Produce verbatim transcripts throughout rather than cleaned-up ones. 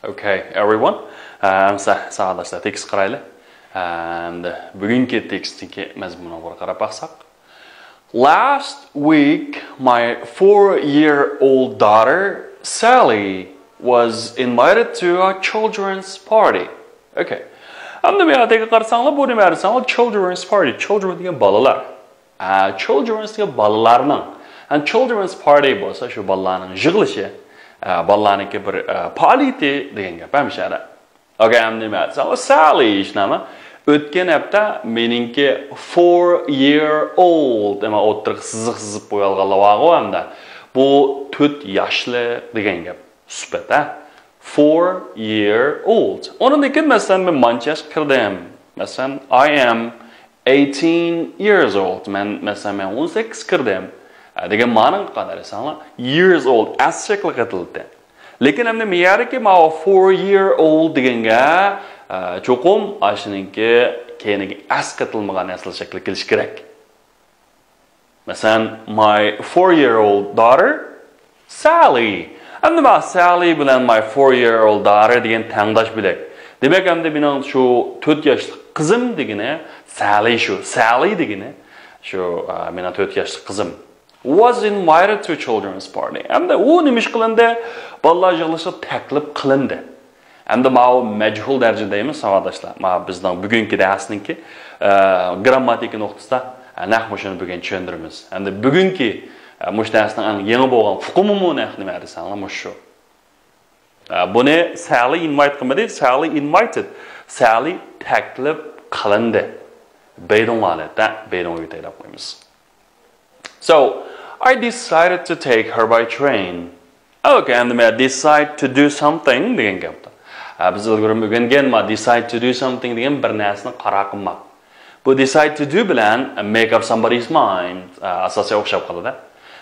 Okay, everyone. ئەمسە ساۋاقداشلار، تېكىست قارايلى. ئەمدى بۈگۈنكى تېكىستتىكى مەزمۇنغا بىر قاراپ باقساق. Last week, my four-year-old daughter, Sally, was invited to a children's party. Okay. ئەمدى بۇ يەردىكى قارىساڭلار، بۇ نېمە دېسەڭلار؟ Children's party. Children دېگەن بالىلار. ئە، childrenس دېگەن بالىلارنىڭ. ئەمدى childrenس party بولسا شۇ بالىلارنىڭ يىغىلىشى. ئە، بالىلارنىڭكى بىر، ئە، پائالىيىتى دېگەن گەپ ھەمىشە. Okay، ئەمدى نېمە دېسەڭلار؟ سالى ئىشنامە. ئۆتكەن ھەپتە مېنىڭكى four year old، دېمە، ئوتتۇرىغا سىزىق سىزىپ قويۇۋالغانلار بارغۇ ئەمدى. بۇ تۆت ياشلىق دېگەن گەپ. سۈپەت، ھە؟ Four year old. ئۇنىڭدىن كېيىن، مەسىلەن، مەن مانچە ياشقا كىردىم. مەسىلەن، I am eighteen years old. مەن، مەسىلەن، مەن ئون سەككىز كىردىم. ئە، دېگەن مانىڭغا قاراپ دېسەڭلار، years old ئەس شەكلى قېتىلدى. لېكىن ئەمدى مېيەركى ماۋۇ four year old دېگەنگە، ئە، چوقۇم ئاشۇنىڭكى كەينىگە ئەس قېتىلمىغان ئەسلى شەكلى كېلىشى كېرەك. مەسىلەن، my four year old daughter Sally. ئەمدى ما سالى بىلەن my four year old daughter دېگەن تەڭداش بۆلەك. دېمەك، ئەمدى مېنىڭ شۇ تۆت ياشلىق قىزىم دېگىنى سالى شۇ. سالى دېگىنى شۇ، ئا، مېنىڭ تۆت ياشلىق قىزىم. Was invited to children's party. ئەمدى ئۇ نېمە ئىش قىلىندى؟ بالىلار يىغىلىشىغا تەكلىپ قىلىندى. ئەمدى ماۋۇ مەجھۇل دەرىجە دەيمىز، ساۋاقداشلار. ماۋۇ بىزنىڭ بۈگۈنكى دەرسنىڭكى، ئە، گرامماتىكا نۇقتىسىدا، ئە، نەق مۇشۇنى بۈگۈن چۈشەندۈرىمىز. ئەمدى بۈگۈنكى، ئە، مۇشۇ دەرسنىڭ ئەڭ يېڭى بولغان ئۇقۇمىمۇ نەق نېمە دېسەڭلار، مۇشۇ. ئە، بۇنى سالى ئىنۋايت قىلمىدى، سالى ئىنۋايتېد. سالى تەكلىپ قىلىندى. بەيدۇڭ ھالەتتە، بەيدۇڭ يۆتەي دەپ قويىمىز. So, I decided to take her by train. Okay، ئەمدى مەن decide to do something دېگەن گەپ. ئە، بىز ئىلگىرى ئۆگەنگەن ما decide to do something دېگەن بىر نەرسىنى قارار قىلماق. بۇ decide to do بىلەن make up somebody's mind، ئە، ئاساسىي ئوخشاپ قالىدۇ.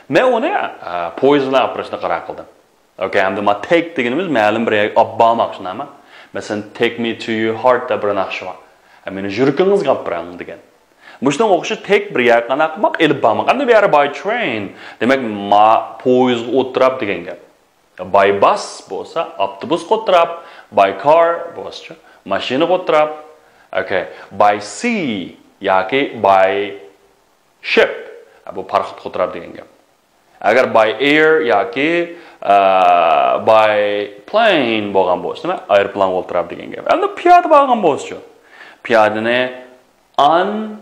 مەن ئۇنى، ئە، پويىز بىلەن ئاپىرىشنى قارار قىلدىم. Okay، ئەمدى ما take دېگىنىمىز مەلۇم بىر يەرگە ئاپ بارماق شۇنداقمۇ؟ مەسىلەن، take me to your heart دەپ بىر ناخشا بار. ئە، مېنى يۈرىكىڭىزگە ئاپىرىڭ دېگەن. مۇشۇنىڭغا ئوخشاش take بىر يەرگە قانداق قىلماق؟ ئېلىپ بارماق. ئەمدى بۇ يەردە by train. دېمەك، ما پويىزغا ئولتۇراپ دېگەن گەپ. By bus بولسا ئاپتوبۇسقا ئولتۇراپ، by car بولسىچۇ؟ ماشىنىغا ئولتۇراپ. Okay، by sea ياكى by ship. بۇ پاراخوتقا ئولتۇراپ دېگەن گەپ. ئەگەر by air ياكى، ئە، by plane بولغان بولسا، نېمە؟ ئايروپىلانغا ئولتۇراپ دېگەن گەپ. ئەمدى پىيادە بارغان بولسىچۇ؟ پىيادىنى on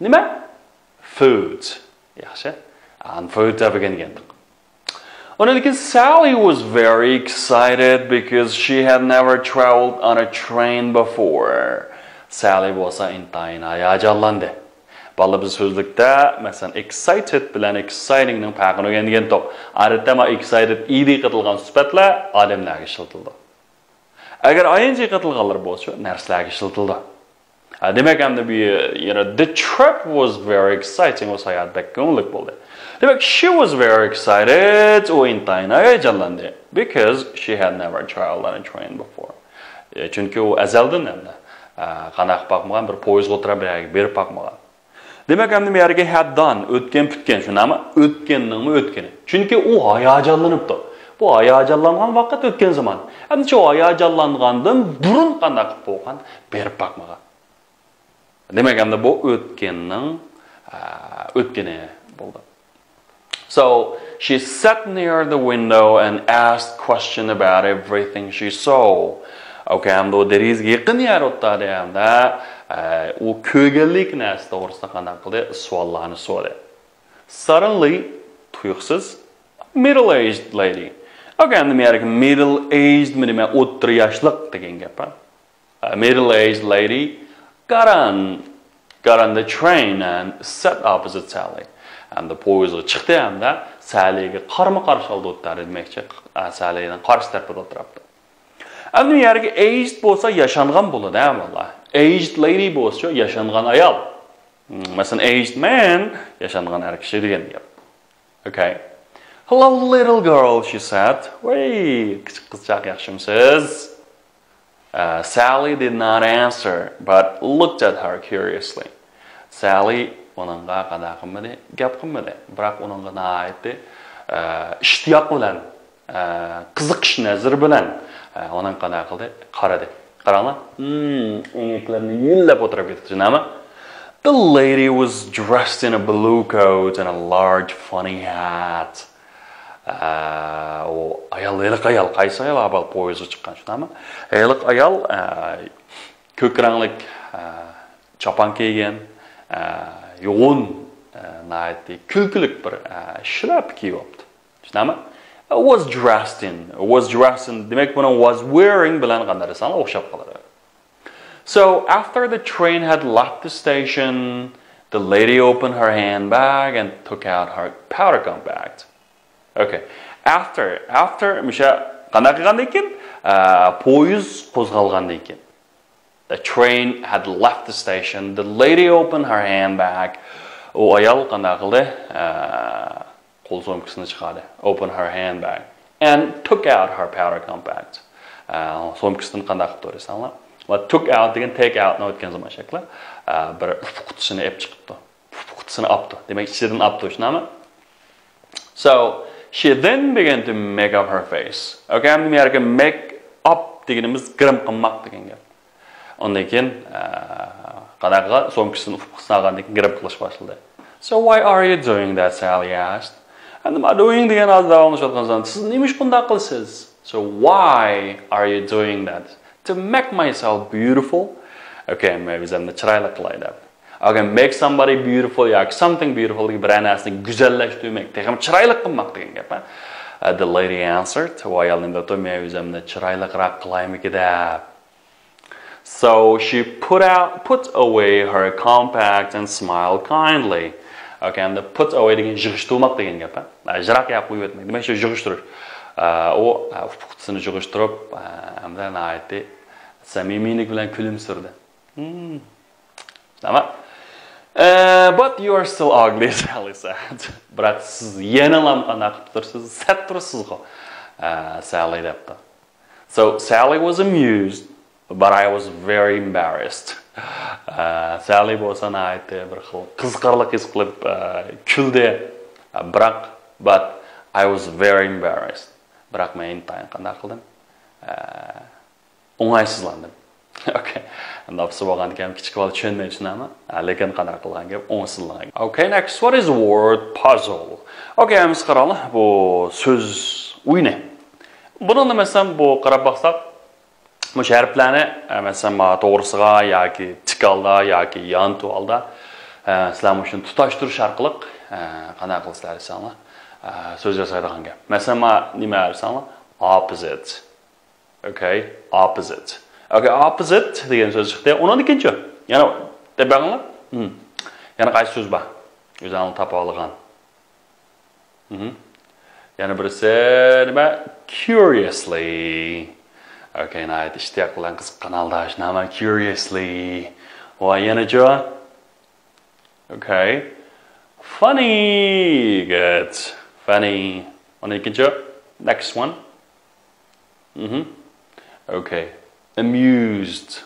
نېمە؟ Foot. ياخشى. On foot دەپ ئۆگەنگەنتۇق. ئۇنىڭدىن كېيىن Sally was very excited because she had never traveled on a train before. سالى بولسا ئىنتايىن ھاياجانلاندى. بالىلار، بىز سۆزلۈكتە، مەسىلەن، excited بىلەن excitingنىڭ پەرقىنى ئۆگەنگەنتۇق. ئادەتتە ما excited ed قېتىلغان سۈپەتلەر ئادەملەرگە ئىشلىتىلىدۇ. ئەگەر ing قېتىلغانلار بولسا نەرسىلەرگە ئىشلىتىلىدۇ. ھە، دېمەك، ئەمدى بۇ، you know, the trip was very exciting، ئۇ ساياھەت بەك كۆڭۈللۈك بولدى. دېمەك، she was very excited، ئۇ ئىنتايىن ھاياجانلاندى. Because she had never traveled on a train before. ئە، چۈنكى ئۇ ئەزەلدىن ئەمدى، ئە، قانداق باقمىغان، بىر پويىزغا ئولتۇرۇپ بىر يەرگە بېرىپ باقمىغان. دېمەك، ئەمدى بۇ يەرگە had done، ئۆتكەن پۈتكەن، شۇنداقمۇ؟ ئۆتكەننىڭمۇ ئۆتكىنى. چۈنكى ئۇ ھاياجانلىنىپتۇ. بۇ ھاياجانلانغان ۋاقىت ئۆتكەن زامان. ئەمدى شۇ ھاياجانلانغاندىن بۇرۇن قانداق قىلىپ بولغان؟ بېرىپ باقمىغان. دېمەك، ئەمدى بۇ ئۆتكەننىڭ، ئە، ئۆتكىنى بولدى. So, she sat near the window and asked question about everything she saw. Okay، ئەمدى ئۇ دېرىزىگە يېقىن يەر ئولتۇردى ھەمدە، ئە، ئۇ كۆرگەنلىك نەرسە توغرىسىدا قانداق قىلدى؟ سوئاللارنى سورىدى. Suddenly، تۇيۇقسىز، middle-aged lady. Okay، ئەمدى مەيەردىكى middle-aged مۇ نېمە؟ ئوتتۇرا ياشلىق دېگەن گەپ، ھە؟ A middle-aged lady got on، got on the train and sat opposite Sally. ئەمدى پويىزغا چىقتى ھەمدە سالىگە قارمۇ قارشى ئالدى ئولتۇردى دېمەكچى. ئە، سالىنىڭ قارشى تەرىپىدە ئولتۇراپتۇ. ئەمدى يەرگە aged بولسا ياشانغان بولىدۇ، ھە، بالىلار. Aged lady بولسىچۇ ياشانغان ئايال. مم، مەسىلەن، aged man ياشانغان ئەر كىشى دېگەن گەپ. Okay. Hello, little girl, she said. ۋەي، كىچىك قىزچاق، ياخشىمۇسىز؟ ئە، Sally did not answer, but looked at her curiously. سالى ئۇنىڭغا قانداق قىلمىدى؟ گەپ قىلمىدى. بىراق ئۇنىڭغا ناھايىتى، ئە، ئىشتىياق بىلەن، ئە، قىزىقىش نەزىرى بىلەن، ئە، ئۇنىڭ قانداق قىلدى؟ قارىدى. قاراڭلار. Hmm, ئەينەكلىرىنى يۆلەپ ئولتۇرۇپ كېتىپتۇ، نېمە؟ The lady was dressed in a blue coat and a large funny hat. ئە، ئۇ ئايال، ھېلىقى ئايال، قايسى ئايال؟ ھا، بۇ پويىزغا چىققان، شۇنداقمۇ؟ ھېلىقى ئايال، ئە، كۆك رەڭلىك، ئە، چاپان كىيگەن، ئە، يوغان، ئە، ناھايىتى كۈلكىلىك بىر، ئە، شىلەپە كىيىۋاپتۇ. چۈشىنەمۇ؟ Was dressed in. Was dressed in. دېمەك، بۇنىڭ was wearing بىلەن قانداق دېسەڭلار ئوخشاپ قالىدۇ. So, after the train had left the station, the lady opened her handbag and took out her powder compact. Okay. After, after مۇشۇ قانداق قىلغاندىن كېيىن؟ ئە، پويىز قوزغالغاندىن كېيىن. The train had left the station. The lady opened her handbag. ئۇ ئايال قانداق قىلدى؟ ئە، قول سومكىسىنى چىقاردى. Open her handbag and took out her powder compact. ئە، سومكىسىدىن قانداق قىلىپتۇ دېسەڭلار. ۋە took out دېگەن take out نى ئۆتكەن زامان شەكلى. ئە، بىر ئۇپۇق قۇتىسىنى ئېلىپ چىقىپتۇ. ئۇپۇق قۇتىسىنى ئاپتۇ. دېمەك، ئىچىدىن ئاپتۇ، شۇنداقمۇ؟ So, she then began to make up her face. Okay, ئەمدى بۇ يەردىكى make up دېگىنىمىز گىرىم قىلماق دېگەن گەپ. ئۇندىن كېيىن، ئە، قانداق قىلغان؟ سومكىسىنى ئۇپۇق قۇتىسىنى ئالغاندىن كېيىن گىرىم قىلىشقا باشلىدى. So why are you doing that? Sally asked. ئەمدى ما doing دېگەن ھازىر داۋاملىشىۋاتقان زامان، سىز نېمە ئۈچۈن بۇنداق قىلىسىز؟ So why are you doing that? To make myself beautiful? Okay, مەن ئۆزۈمنى چىرايلىق قىلاي دەپ. Okay, make somebody beautiful ياكى something beautiful دېگەن بىرەر نەرسىنى گۈزەللەشتۈرمەك، تېخىمۇ چىرايلىق قىلماق دېگەن گەپ، ھە؟ Uh, the lady answered. ئۇ ئايال نېمە دەپتۇ؟ مەن ئۆزۈمنى چىرايلىقراق قىلايمىكى دەپ. So she put out, put away her compact and smiled kindly. Okay, ئەمدى put away دېگەن يىغىشتۇرماق دېگەن گەپ، ھە؟ يىراق يەرگە قويۇۋەتمەك. دېمەك، شۇ يىغىشتۇرۇش. ئە، ئۇ، ئە، ئۇپۇق قۇتىسىنى يىغىشتۇرۇپ، ئە، ئەمدى ناھايىتى سەمىمىيلىك بىلەن كۈلۈمسىرىدى. Hmm. تامام. ئە، but you are still ugly, Sally said. بىراق سىز يەنىلا قانداق قىلىپ تۇرسىز؟ سەت تۇرسىزغۇ. ئە، ساللى دەپتۇ. So Sally was amused, but I was very embarrassed. ئە، ساللى بولسا ناھايىتى بىر خىل قىزىقارلىق ھېس قىلىپ، ئە، كۈلدى. ئە، بىراق، but I was very embarrassed. بىراق مەن ئىنتايىن قانداق قىلدىم؟ ئە، ئوڭايسىزلاندىم. Okay. ناپسى بولغاندىكىن كىچىك بالا چۈشەنمەي چۈشىنەمەن. ئە، لېكىن قانداق قىلغان گەپ؟ ئوڭايسىزلانغان. Okay, next, what is word puzzle? Okay, ئەمىسە قاراڭلار، بۇ سۆز ئويۇنى. بۇنىڭدا مەسىلەن، بۇ قاراپ باقساق، مۇشۇ ھەرپلەرنى، ئە، مەسىلەن، ما توغرىسىغا ياكى تىك ھالدا ياكى يانتۇ ھالدا، ئە، سىلەر مۇشۇنى تۇتاشتۇرۇش ئارقىلىق، ئە، قانداق قىلىسىلەر دېسەڭلار، ئە، سۆز ياسايدىغان گەپ. مەسىلەن، ما نېمە دېسەڭلار، opposite. Okay, opposite. Okay, opposite دېگەن سۆز چىقتى. ئۇنىڭدىن كېيىنچۇ؟ يەنە دەپ بېقىڭلار. Hmm. يەنە قايسى سۆز بار؟ ئۆزۈڭلار تاپالىغان. Mhm. يەنە بىرسى نېمە؟ Curiously. Okay, ناھايىتى ئىشتىياق بىلەن قىزىققان ھالدا شۇنداقمۇ؟ Curiously. ۋە يەنىچۇ؟ Okay. Funny. Good. Funny. ئۇنىڭدىن كېيىنچۇ؟ Next one. Mhm. Okay. Amused.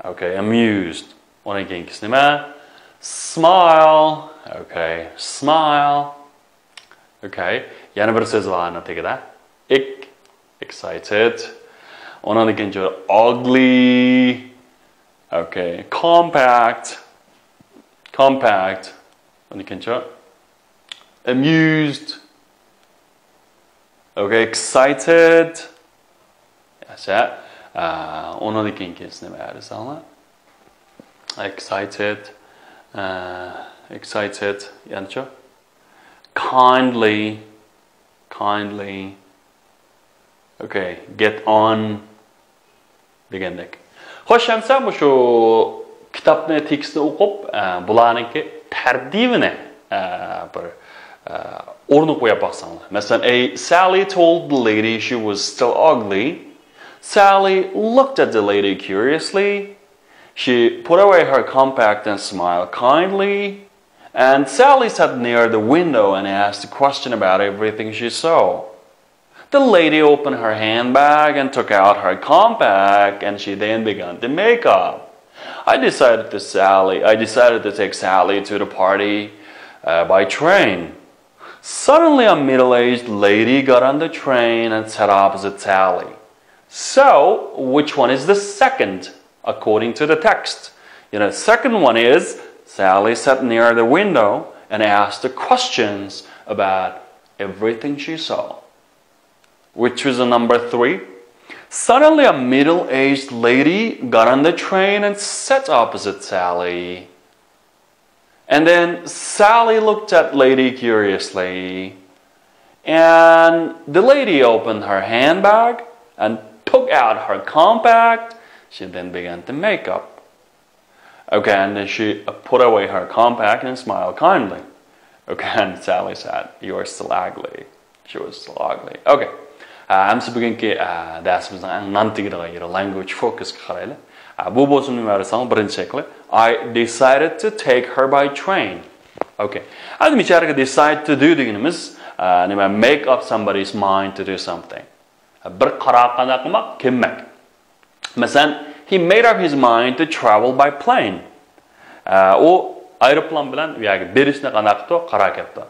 Okay, amused. ئۇنىڭدىن كېيىنكىسى نېمە؟ Smile. Okay, smile. Okay. يەنە بىر سۆز بار ئانىڭ تېگىدە. Ex-، excited. ئۇنىڭدىن كېيىنچۇ؟ Ugly. Okay. Compact. Compact. ئۇنىڭدىن كېيىنچۇ؟ Amused. Okay, excited. ياخشى. ئە، ئۇنىڭدىن كېيىنكىسى نېمە دېسەڭلار؟ Excited. ئە، excited. يەنىچۇ؟ Kindly. Kindly. Okay, get on. دېگەندەك. خوش، ئەمسە مۇشۇ كىتابنى، تېكىستنى ئوقۇپ، ئە، بۇلارنىڭكى تەرتىپىنى، ئە، بىر، ئە، ئورنىغا قويۇپ باقساڭلار. مەسىلەن، ئەي، Sally told the lady she was still ugly. Sally looked at the lady curiously. She put away her compact and smiled kindly. And Sally sat near the window and asked a question about everything she saw. The lady opened her handbag and took out her compact, and she then began to make up. I decided to Sally, I decided to take Sally to the party, uh, by train. Suddenly, a middle-aged lady got on the train and sat opposite Sally. So, which one is the second, according to the text? You know, the second one is Sally sat near the window and asked the questions about everything she saw. Which is the number three. Suddenly, a middle-aged lady got on the train and sat opposite Sally. And then Sally looked at Lady curiously. And the lady opened her handbag and took out her compact. She then began to make up. Okay, and then she put away her compact and smiled kindly. Okay, and Sally said, "You are still ugly." She was still ugly. Okay. ئەمسە بۈگۈنكى دەرسىمىزنىڭ ئەڭ نان تېگىدىغان يېرى language focus قا قارايلى. بۇ بولسا نېمە دېسەڭ، بىرىنچى شەكلى، "I decided to take her by train." Okay. ئەمدى مىچارىغا decide to do دېگىنىمىز نېمە، make up somebody's mind to do something. بىر قارار قانداق قىلماق، كۆنمەك. مەسىلەن، he made up his mind to travel by plane. ئۇ ئايروپىلان بىلەن ئۇ يەرگە بېرىشنى قانداق قىپتۇ، قارار قىپتۇ.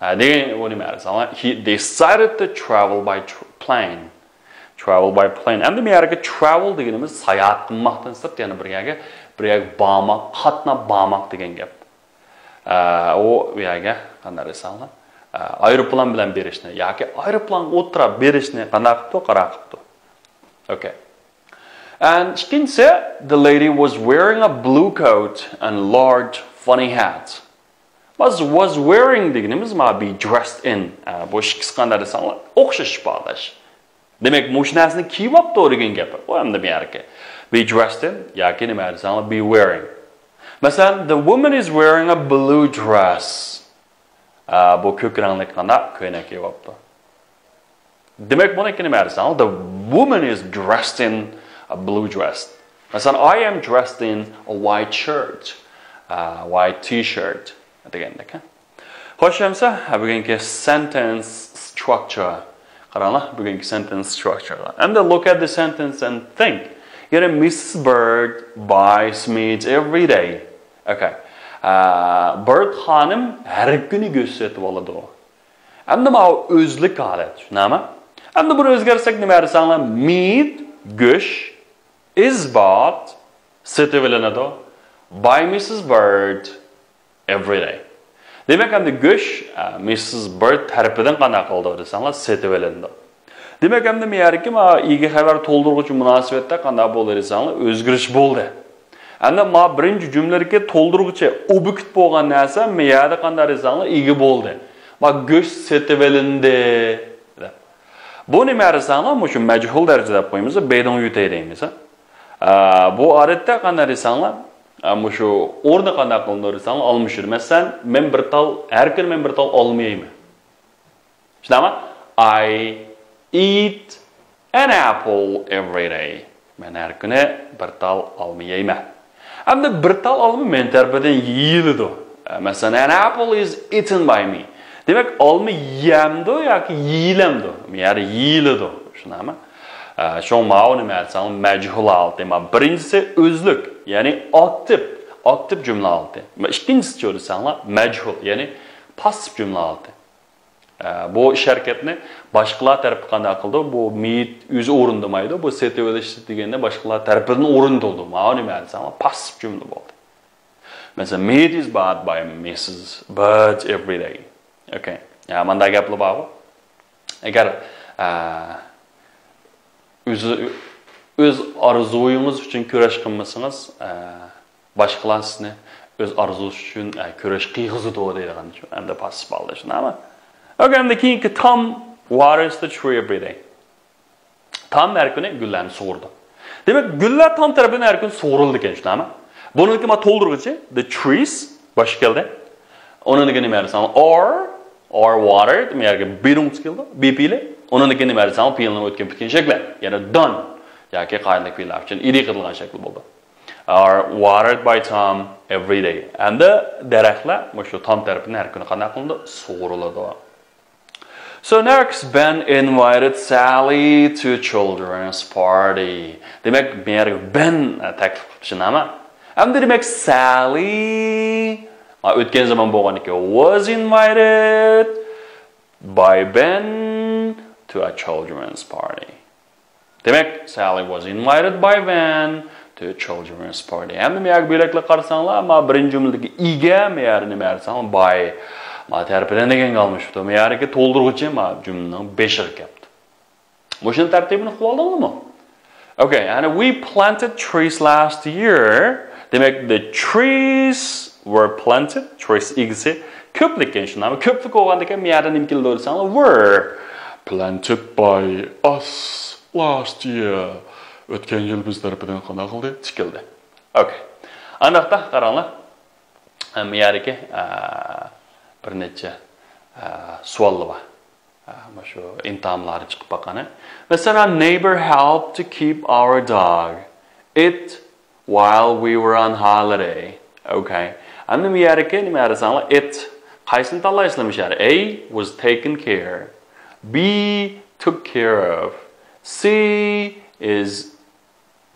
دېگەن ئۇ نېمە دېسەڭلار، he decided to travel by plane. Travel by plane. ئەمدى بۇ يەردىكى travel دېگىنىمىز ساياھەت قىلماقتىن سىرت يەنە بىر يەرگە، بىر يەرگە بارماق، قاتناپ بارماق دېگەن گەپ. ئۇ يەرگە قانداق دېسەڭلار، ئايروپىلان بىلەن بېرىشنى ياكى ئايروپىلانغا ئولتۇرۇپ بېرىشنى قانداق قىپتۇ، قارار قىپتۇ. Okay. And ئىككىنچىسى، the lady was wearing a blue coat and large funny hat. Was, was wearing دېگىنىمىز ما be dressed in. بۇ ئىككىسى قانداق دېسەڭلار، ئوخشاش ئىپادىلەش. دېمەك، مۇشۇ نەرسىنى كىيىۋاپتۇ دېگەن گەپ. ئۇ ئەمدى بۇ يەردىكى be dressed in ياكى نېمە دېسەڭلار، be wearing. مەسىلەن، the woman is wearing a blue dress. بۇ كۆك رەڭلىك قانداق كۆينەك كىيىۋاپتۇ. دېمەك، بۇنىڭكى نېمە دېسەڭلار، the woman is dressed in a blue dress. مەسىلەن، I am dressed in a white shirt, white T-shirt دېگەندەك. خوش، ئەمسە بۈگۈنكى sentence structure. قاراڭلار، بۈگۈنكى sentence structure. And then look at the sentence and think. يەنى Missus Bird buys meat every day. Okay. Bird خانىم ھەر كۈنى گۆش سېتىۋالىدۇ. ئەمدى ماۋۇ ئۆزلۈك ھالەت، شۇنداقمۇ؟ ئەمدى بۇنى ئۆزگەرتسەك نېمە دېسەڭلار، meat، گۆش، is bought، سېتىۋېلىنىدۇ، by Missus Bird every day. دېمەك، ئەمدى گۆش، ئە، مىسسىس بىرد تەرىپىدىن قانداق قىلىدۇ دېسەڭلار، سېتىۋېلىنىدۇ. دېمەك، ئەمدى مەيەردىكى ما ئىگە خەۋەر تولدۇرغۇچى مۇناسىۋەتتە قانداق بولدى دېسەڭلار، ئۆزگىرىش بولدى. ئەمدى ما بىرىنچى جۈملىدىكى تولدۇرغۇچى ئوبيېكت بولغان نەرسە مەيەردە قانداق دېسەڭلار، ئىگە بولدى. ما گۆش سېتىۋېلىندى دەپ. بۇ نېمە دېسەڭلار، مۇشۇ مەجھۇل دەرىجە دەپ قويىمىز، بېدىڭ يۈتەي دەيمىز. ئە، بۇ ئادەتتە قانداق دېسەڭلار، ئە، مۇشۇ ئورنى قانداق قىلىنىدۇ دېسەڭلار، ئالمىشىدۇ. مەسىلەن، مەن بىر تال، ھەر كۈنى مەن بىر تال ئالما يەيمەن. شۇنداقمۇ؟ I eat an apple every day. مەن ھەر كۈنى بىر تال ئالما يەيمەن. ئەمدى بىر تال ئالما مەن تەرىپىدىن يېيىلىدۇ. ئە، مەسىلەن، an apple is eaten by me. دېمەك، ئالما يەمدۇ ياكى يېيىلەمدۇ؟ يەنى يېيىلىدۇ. شۇنداقمۇ؟ ئە، شۇڭا ماۋۇ نېمە دېسەڭ، مەجھۇل ھالىتى. ما بىرىنچىسى ئۆزلۈك، يەنى ئاكتىپ، ئاكتىپ جۈملە ھالىتى. ما ئىككىنچىسىچۇ دېسەڭلار، مەجھۇل، يەنى پاسسىپ جۈملە ھالىتى. ئە، بۇ ئىش ھەرىكەتنى باشقىلار تەرىپى قانداق قىلىدۇ؟ بۇ مېيىت ئۆزى ئورۇندىمايدۇ. بۇ سېتىۋېلىش دېگەندە باشقىلار تەرىپىدىن ئورۇندىلىدۇ. ماۋۇ نېمە دېسەڭلار، پاسسىپ جۈملە بولدى. مەسىلەن، meat is bought by Missus Bird every day. Okay. يا، مانداق گەپلا بارغۇ. ئەگەر، ئە، ئۆز، ئۆز ئارزۇيىڭىز ئۈچۈن كۈرەش قىلمىسىڭىز، ئە، باشقىلار سىزنى ئۆز ئارزۇسى ئۈچۈن، ئە، كۈرەش قىلغۇزىدۇ دەيدىغان ئەمدى پاسسىپ ھالدا شۇنداقمۇ؟ Okay، ئەمدى كېيىنكى Tom waters the tree every day. تام ھەر كۈنى گۈللەرنى سۇغۇرىدۇ. دېمەك، گۈللەر تام تەرىپىدىن ھەر كۈنى سۇغۇرۇلىدىكەن، شۇنداقمۇ؟ بۇنىڭكى ما تولدۇرغۇچى، the trees، باشقا كەلدى. ئۇنىڭدىكى نېمە دېسەڭ، or، or watered، ما يەرگە be نۇقتىسى كېلىدۇ، be پېئىلى. ئۇنىڭدىكى نېمە دېسەڭ، پېئىلنىڭ ئۆتكەن پۈتكەن شەكلى. يەنى done. ياكى قائىدىلىك پېئىللار ئۈچۈن ئىدى قىلىدىغان شەكىل بولدى. Are watered by Tom every day. ئەمدى دەرەخلەر مۇشۇ تام تەرىپىدىن ھەر كۈنى قانداق قىلىنىدۇ؟ سۇغۇرۇلىدۇ. So next, Ben invited Sally to children's party. دېمەك، بۇ يەرگە بەن تەكلىپ قىپتۇ، شۇنداقمۇ؟ ئەمدى دېمەك، سالى ئا، ئۆتكەن زامان بولغاندىكىن was invited by Ben to a children's party. دېمەك، Sally was invited by Ben to a children's party. ئەمدى مەيەرگە بۆلەكلەپ قارىساڭلار، ما بىرىنچى جۈملىدىكى ئىگە، مەيەر نېمە دېسەڭلار، by. ما تەرىپىدىن دېگەنگە ئالمىشىپتۇ. مەيەرگە تولدۇرغۇچى، ما جۈملىنىڭ بېشىغا كەپتۇ. مۇشۇنىڭ تەرتىپىنى ئۇقۇۋالدىڭلارمۇ؟ Okay, and we planted trees last year. دېمەك، the trees were planted. Trees ئىگىسى كۆپلۈككەن شۇنداقمۇ؟ كۆپلۈك بولغاندىكىن، مەيەردە نېمە كېلىدۇ دېسەڭلار، were planted by us last year. ئۆتكەن يىل بىز تەرىپىدىن قانداق قىلدى؟ تىكىلدى. Okay. ئانداقتا قاراڭلار. مەيەردىكى، ئە، بىر نەچچە، ئە، سوئاللار بار. مۇشۇ ئىمتىھانلاردا چىقىپ باققان. مەسىلەن، neighbor helped to keep our dog. It while we were on holiday. Okay. ئەمدى بۇ يەردىكى نېمە دېسەڭلار، it. قايسىنى تاللايسىلەر مۇشۇ يەردە؟ A was taken care. B took care of. C is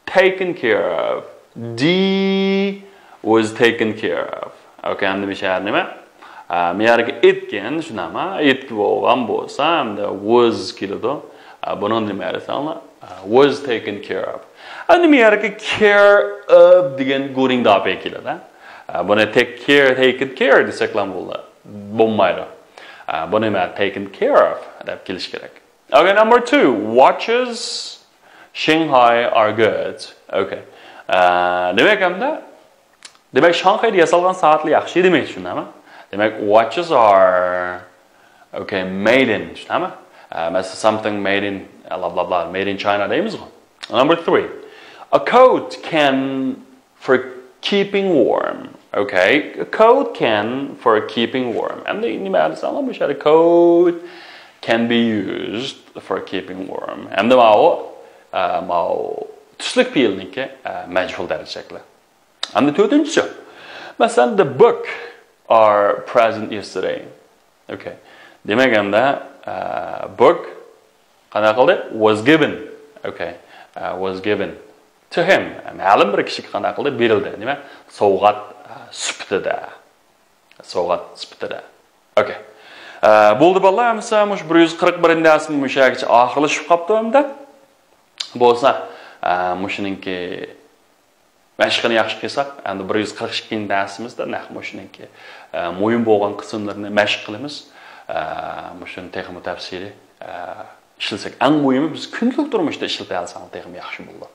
taken care of. D was taken care of. Okay, ئەمدى مۇشۇ يەردە نېمە؟ ئە، مۇ يەردىكى it كەن، شۇنداقمۇ؟ It بولغان بولسا، ئەمدى was كېلىدۇ. ئە، بۇنىڭ نېمە دېسەڭلار؟ ئە، was taken care of. ئەمدى مۇ يەردىكى care of دېگەن گۇرىڭ داپى كېلىدۇ. ئە، بۇنى take care، taken care دېسەكلا بولىدۇ. بولمايدۇ. ئە، بۇنى مەن taken care of دەپ كېلىش كېرەك. Okay, number two, watches Shanghai are good. Okay. ئە، دېمەك، ئەمدى، دېمەك، شاڭخەيدە ياسالغان سائەتلەر ياخشى دېمەكچى، شۇنداقمۇ؟ دېمەك، watches are, okay, made in، شۇنداقمۇ؟ ئە، مەسىلەن، something made in، blah, blah, blah, made in China دەيمىزغۇ. Number three, a coat can for keeping warm. Okay, a coat can for keeping warm. ئەمدى نېمە دېسەڭلار، مۇشۇ يەردە coat can be used for keeping warm. ئەمدى ماۋۇ، ئە، ماۋۇ تۈزلۈك پېئىلنىڭكى، ئە، مەجھۇل دەرىجە شەكلى. ئەمدى تۆتىنچىسى. مەسىلەن، the book are present yesterday. Okay. دېمەك، ئەمدى، ئە، book قانداق قىلدى؟ Was given. Okay. ئە، was given to him. مەلۇم بىر كىشىگە قانداق قىلدى؟ بېرىلدى. نېمە؟ سوۋغات، ئە، سۈپىتىدە. سوۋغات سۈپىتىدە. Okay. ئە، بولدى بالىلار، ئەمىسە مۇشۇ بىر يۈز قىرىق بىرىنچى دەرسىمىز مۇشۇ يەرگىچە ئاخىرلىشىپ قاپتۇ ئەمدى. بولسا، ئە، مۇشۇنىڭكى مەشقىنى ياخشى قىلساق، ئەمدى بىر يۈز قىرىق ئىككىنچى دەرسىمىزدە نەق مۇشۇنىڭكى، ئە، مۇھىم بولغان قىسىملىرىنى مەشىق قىلىمىز. ئە، مۇشۇنى تېخىمۇ تەپسىلىي، ئە، ئىشلىسەك، ئەڭ مۇھىمى بىز كۈندىلىك تۇرمۇشتا ئىشلىتەلىسەڭلار تېخىمۇ ياخشى بولىدۇ.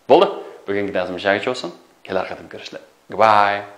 بولدى، بۈگۈنكى دەرسىمىز شۇ يەرگىچە بولسۇن. كېلەر قېتىم كۆرۈشلەر. Goodbye.